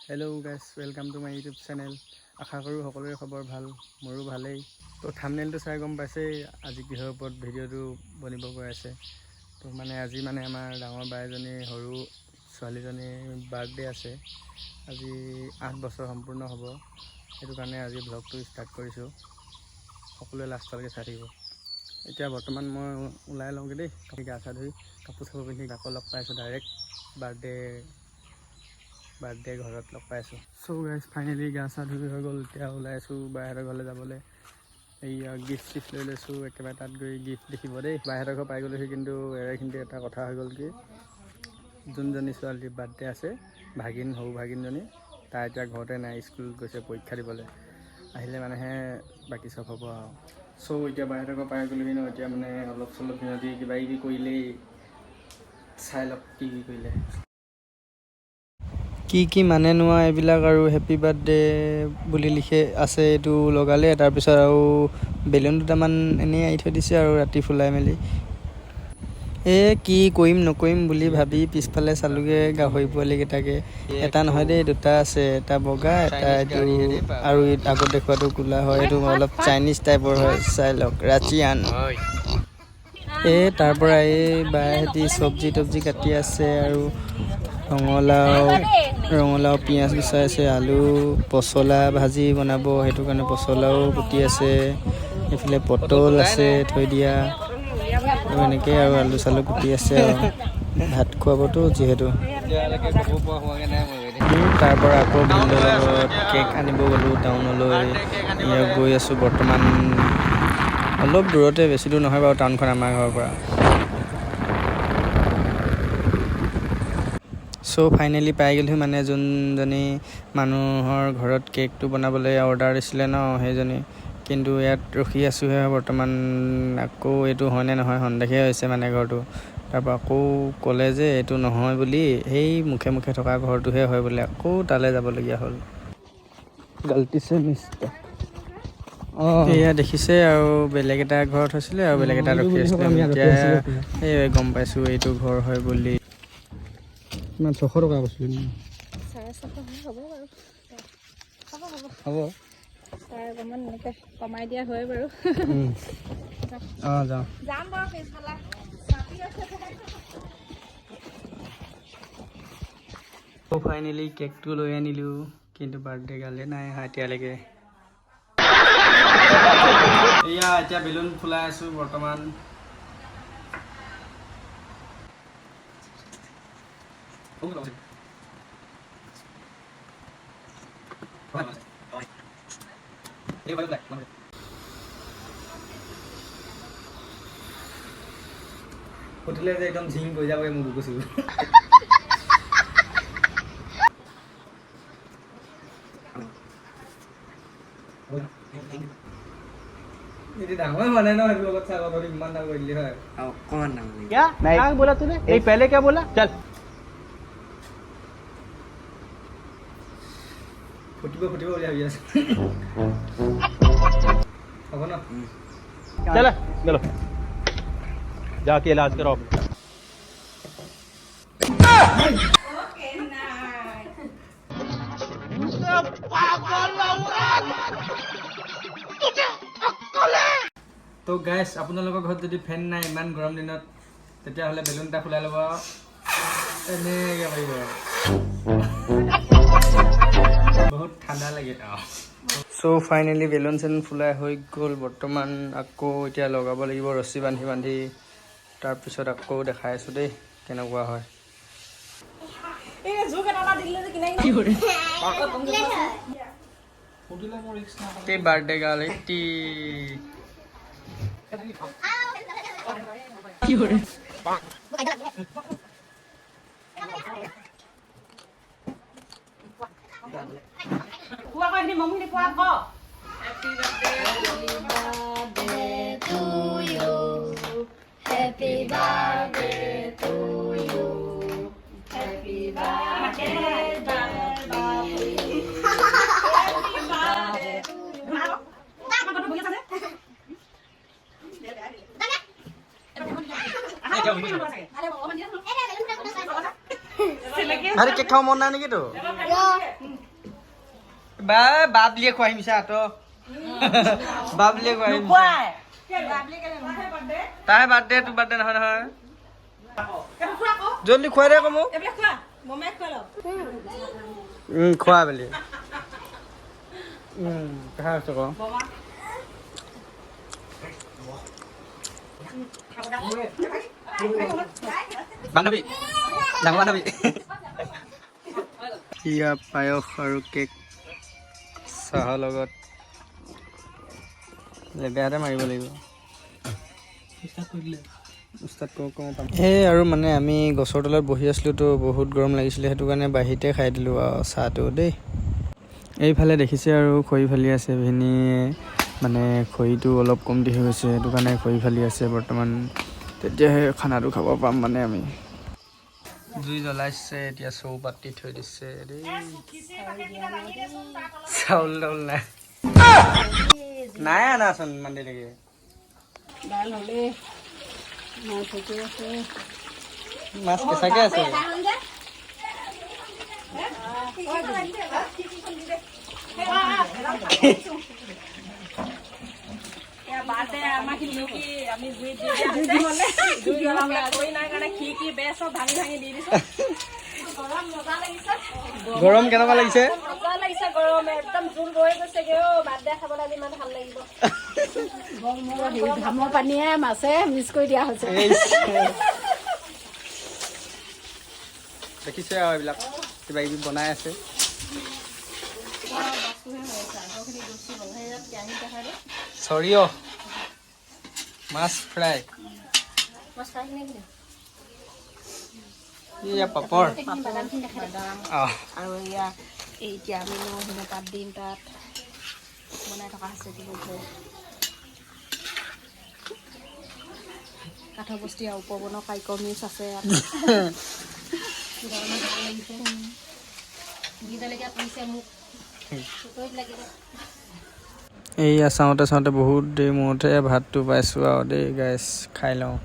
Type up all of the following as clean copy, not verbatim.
Hello guys, welcome to my YouTube channel. আশা কৰোঁ সকলোৰে খবৰ ভাল, মোৰো ভালেই। তো থামনেলটো চাই গম পাইছেই আজি কিহৰ ওপৰত ভিডিঅ'টো বনিব গৈ আছে। তো মানে আজি মানে আমাৰ ডাঙৰ বা এজনী সৰু ছোৱালীজনীৰ বাৰ্থডে আছে। আজি 8 বছৰ সম্পূৰ্ণ হ'ব। সেইটো কাৰণে আজি ভ্লগটো ষ্টাৰ্ট কৰিছোঁ। সকলোৱে লাষ্টলৈকে চাই থাকিব। এতিয়া বৰ্তমান মই ওলাই লওঁগৈ দেই। গা চা ধুই কাপোৰ চাপোৰ পিন্ধি আকৌ লগ পাইছোঁ। ডাইৰেক্ট বাৰ্থডে বাৰ্থডে ঘৰত লগ পাইছোঁ। চ' গাইজ, ফাইনেলি গা চা ধুই হৈ গ'ল। এতিয়া ওলাই আছোঁ বাহঁতৰ ঘৰলৈ যাবলৈ। এইয়া গিফ্ট চিফ্ট লৈ লৈছোঁ। একেবাৰে তাত গৈ গিফ্ট দেখিব দেই। বাহঁতৰ ঘৰ পাই গ'লোহি, কিন্তু এইখিনিতে এটা কথা হৈ গ'ল কি, যোনজনী ছোৱালীৰ বাৰ্থডে আছে, ভাগিন, সৰু ভাগিনজনী, তাই এতিয়া ঘৰতে নাই, স্কুল গৈছে পৰীক্ষা দিবলৈ। আহিলে মানেহে বাকী চব হ'ব আৰু। চ' এতিয়া বাহঁতৰ ঘৰ পাই গ'লোহি ন। এতিয়া মানে অলপ চলপ সিহঁতি কিবা কিবি কৰিলেই, চাই লওক কি কি কৰিলে। কি কি মানে নোৱা এইবিলাক আৰু হেপী বাৰ্থডে বুলি লিখে আছে, এইটো লগালে। তাৰপিছত আৰু বেলুন দুটামান এনেই আঁৰি থৈ দিছে আৰু ৰাতি ফুলাই মেলি। এই কি কৰিম নকৰিম বুলি ভাবি পিছফালে চালোগৈ গাহৰি পোৱালিকেইটাকে। এটা নহয় দেই, দুটা আছে। এটা বগা, এটা এইটো আৰু আগত দেখুৱাটো ক'লা হয়। এইটো অলপ চাইনিজ টাইপৰ হয়, চাই লওক, ৰাছিয়ান। এই তাৰ পৰা এই বায়েহঁতি চব্জি তব্জি কাটি আছে আৰু ৰঙালাও ৰঙালাও পিঁয়াজ গুচাইছে, আলু পচলা ভাজি বনাব, সেইটো কাৰণে পচলাও কুটি আছে। এইফালে পটল আছে থৈ দিয়া আৰু এনেকৈ আৰু আলু চালু কুটি আছে আৰু ভাত খুৱাবতো যিহেতু। তাৰ পৰা আকৌ ভিনদেউৰ লগত কেক আনিব গ'লোঁ টাউনলৈ। ইয়াত গৈ আছোঁ বৰ্তমান অলপ দূৰতে, বেছি দূৰ নহয় বাৰু টাউনখন আমাৰ ঘৰৰ পৰা। চ' ফাইনেলি পাই গ'লোহি। মানে যোনজনী মানুহৰ ঘৰত কেকটো বনাবলৈ অৰ্ডাৰ দিছিলে ন, সেইজনী। কিন্তু ইয়াত ৰখি আছোঁহে বৰ্তমান। আকৌ এইটো হয়নে নহয় সন্দেহে হৈছে মানে ঘৰটো। তাৰপৰা আকৌ ক'লে যে এইটো নহয় বুলি, সেই মুখে মুখে থকা ঘৰটোহে হয় বোলে। আকৌ তালৈ যাবলগীয়া হ'ল। गलती से মিষ্টেক। এয়া দেখিছে, আৰু বেলেগ এটা ঘৰত হৈছিলে আৰু বেলেগ এটা ৰখি আছিলে। এতিয়া এই গম পাইছোঁ এইটো ঘৰ হয় বুলি। কিমান, 600 টকা কৈছিলে? 650 হ'ব বাৰু, হ'ব হ'ব। হ'ব। তাৰ অকণমান এনেকৈ কমাই দিয়া হয় বাৰু। অঁ, যাওঁ। যাম বাৰু পিছবেলা, মাতি আছে। ফাইনেলি কেকটো লৈ আনিলোঁ, কিন্তু বাৰ্থডে গাৰ্লে নাই অহা এতিয়ালৈকে। এয়া এতিয়া বেলুন ফুলাই আছোঁ বৰ্তমান। ফুটিলে যে একদম ঝিং কৰি যাবগৈ মোৰ বুকু চুকু। এইটো ডাঙৰ হোৱা নাই ন, সেইটো লগত চাই তহঁতি ইমান ডাঙৰ কৰি দিলি হয়। অকণমান ডাঙৰ। क्या क्या बोला तूने? नहीं, पहले क्या बोला? चल। ফুটিব ফুটিব বুলি ভাবি আছো। হ'ব ন? चल, चलो, जाके इलाज कराओ। অ'কে নাই। তো গাইছ, আপোনালোকৰ ঘৰত যদি ফেন নাই ইমান গৰম দিনত, তেতিয়াহ'লে বেলুন এটা ফুলাই ল'ব আৰু এনেকৈ পাৰিব আৰু বহুত ঠাণ্ডা লাগে। চ' ফাইনেলি বেলুন চেলুন ফুলাই হৈ গ'ল। বৰ্তমান আকৌ এতিয়া লগাব লাগিব ৰছী বান্ধি বান্ধি। তাৰপিছত আকৌ দেখাই আছোঁ দেই কেনেকুৱা হয়। এই জোক এটা এটা দিলে যে কিনে। এই বাৰ্থডে গাৰ্ল এইটি। কোৱা আকৌ, এইখিনি মমখিনি কোৱা আকৌ। To you. Happy birthday to you. Happy birthday, dear. Happy birthday to you. চিলকি। ভাইটি, কেক খাব মন নাই নেকি তোৰ? বা বাবলিয়ে খুৱাই মিছা তো, বাবলিয়ে খুৱাই। তাই বাৰ্থডে, তোৰ বাৰ্থডে নহয় নহয়। জল্দি খুৱাই দে আকৌ মোক। এইবিলাক খোৱা, মমাই খোৱা লওক। খোৱা বুলি খাই আছো আকৌ। বান্ধৱী, ডাঙৰ বান্ধৱী। ইয়া পায়স আৰু কেক চাহৰ লগত লেবেয়াতে মাৰিব লাগিব। সেই আৰু মানে আমি গছৰ তলত বহি আছিলোঁ তো, বহুত গৰম লাগিছিলে, সেইটো কাৰণে বাহিৰতে খাই দিলোঁ আৰু চাহটো দেই। এইফালে দেখিছে আৰু খৰি ফালি আছে ভিনীয়ে। মানে খৰিটো অলপ কমটি হৈ গৈছে, সেইটো কাৰণে খৰি ফালি আছে বৰ্তমান। তেতিয়াহে খানাটো খাব পাম। মানে আমি জুই জ্বলাইছে এতিয়া, চৌ পাতি থৈ দিছে দেই। চাউল তাউল নাই, নাই আনাচোন ইমান দেৰিলৈকে। দাইল হ'লে, মাছ ঠিকে আছে। মাছ কেঁচাকে আছে। বাৰ্থডে আমাৰ খিৰিকী আমি জুই দি জুই জ্বলাবলৈ খৰি নাই কাৰণে খিৰিকী বেৰ চব ভাঙি ভাঙি দি দিছোঁ। গৰম মজা লাগিছে। গৰম কেনেকুৱা লাগিছে? মজা লাগিছে গৰম, একদম জোল ৰৈ গৈছেগে। অ' বাৰ্থডে খাবলৈ আজি ইমান ভাল লাগিব। ধামৰ পানীয়ে মাছে মিক্স কৰি দিয়া হৈছে। দেখিছে আৰু এইবিলাক কিবা কিবি বনাই আছে। সৰিয়হ মাছ ফ্ৰাই, এয়া পাপৰ। আৰু এয়া এই এতিয়া আমি নৰসিংহ পাত দিম, তাত বনাই থকা হৈছে ইতিমধ্যে। কাঠৰ বস্তি আৰু উপবনৰ কাৰিকৰ মিচ আছে ইয়াত। গৰমত ভাল লাগিছে। জলকীয়া পৰিছে মোক লাগিলে। এইয়া চাওঁতে চাওঁতে বহুত দেৰি মূৰতহে ভাতটো পাইছোঁ আৰু দেই গাইছ, খাই লওঁ।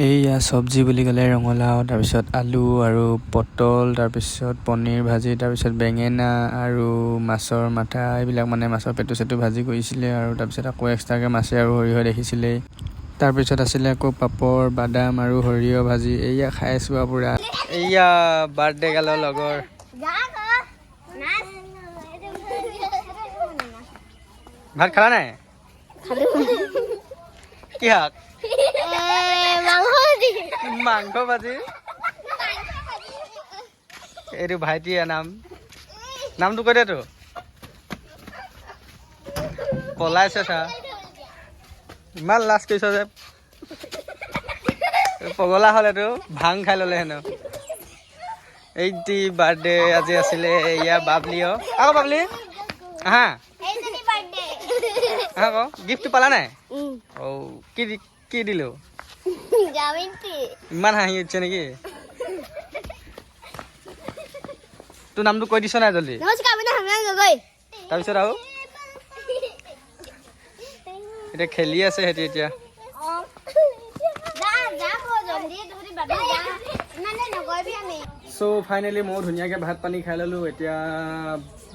এইয়া চব্জি বুলি ক'লে ৰঙালাও, তাৰপিছত আলু আৰু পটল, তাৰপিছত পনীৰ ভাজি, তাৰপিছত বেঙেনা আৰু মাছৰ মাথা, এইবিলাক মানে মাছৰ পেটু চেটু ভাজি কৰিছিলে। আৰু তাৰপিছত আকৌ এক্সট্ৰাকৈ মাছে আৰু সৰিয়হ দেখিছিলেই। তাৰপিছত আছিলে আকৌ পাপৰ, বাদাম আৰু সৰিয়হ ভাজি। এইয়া খাই আছোঁ আৰু পূৰা। এইয়া বাৰ্থডে গালৰ লগৰ। ভাত খালা নাই? কি শাক? মাংস ভাজি। এইটো ভাইটিৰ নাম, নামটো কৈ দে তো। পলাইছে চা, ইমান লাজ কৰিছ যে। পগলা হ'ল এইটো, ভাং খাই ল'লে হেনো। এইটি বাৰ্থডে আজি আছিলে। এয়া বাবলি। অ আকৌ বাবলি, আহা আহা আকৌ। গিফ্টটো পালা নাই? অ কি কি দিলো? ইমান হাঁহি উঠিছে নেকি? তোৰ নামটো কৈ দিছ নাই জল্দি? তাৰপিছত আৰু এতিয়া খেলি আছে সিহঁতি এতিয়া। চ' ফাইনেলি ময়ো ধুনীয়াকৈ ভাত পানী খাই ল'লোঁ। এতিয়া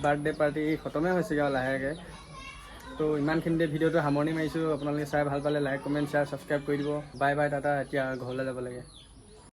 বাৰ্থডে পাৰ্টি খতমেই হৈছেগৈ আৰু লাহেকৈ। তো ইমানখিনিতে ভিডিঅ'টো সামৰণি মাৰিছোঁ। আপোনালোকে চাই ভাল পালে লাইক, কমেণ্ট, শ্বেয়াৰ, ছাবস্ক্ৰাইব কৰি দিব। Bye bye, Tata. এতিয়া ঘৰলৈ যাব লাগে।